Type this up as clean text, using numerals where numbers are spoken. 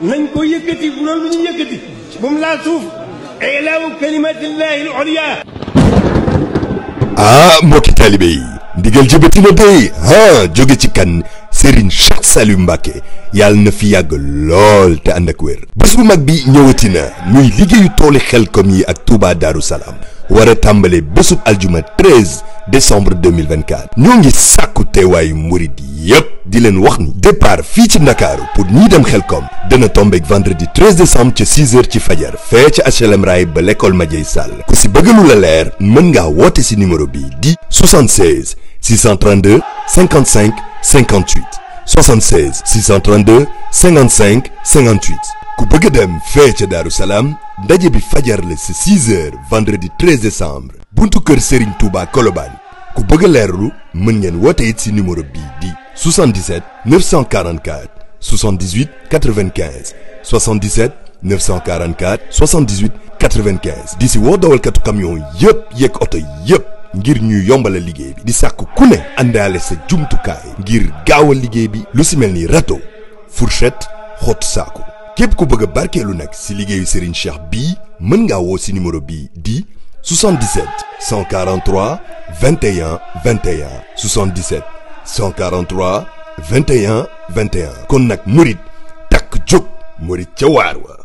nañ ko yëkkati bu doon lu ñu yëkkati bu mu laal suuf ilaahu kalimatillahi al-ulya. mbokki taalibe yi ndigal jëbati na dey jóge ci kan Serigne Cheikh Saliou Mbacké yàlla na fi yàgg lool te ànd ak wér. bés bu mag bi ñëwati na muy liggéeyu tooli Xelcom yi ak Touba Darou Salam war a tàmbale bésub aljuma 13 décembre 2024 ñoo ngi sàkku teewaayu murid yépp di leen wax ni départ fii ci Ndakaaru pour ñii dem Xelcom dana tombeek vendredi 13 décembre ca 6h ci fajar fee ca HLM Rail ba l'école Madiaye Sall ku si bëgg lu la leer mën ngaa woote si numéro bi di 76 632 55 58 76 632 55 58 ku bëgg dem fee ca Darou Salam ndaje bi fajar la si 6h vendredi 13 décembre buntu kër Serigne Touba Colobane ku bëgg a leerlu mën ngeen woote it si numéro bii di 77 944 78 95 77 944 78 95 di si woo dawalkatu camion yëpp yeeg oto yëpp ngir ñu yombala liggéey bi di sàkk ku ne àndaale sa jumtukaay ngir gaawal liggéey bi lu si mel ni râteau fourchette xottu saako képp ku bëgg a barkeelu nag si liggéeyu Serigne Cheikh bii mën ngaa woo si numéro bii di 77 143 21 21 77 143 21 21 kon nag murit takk jóg murit ca waar wa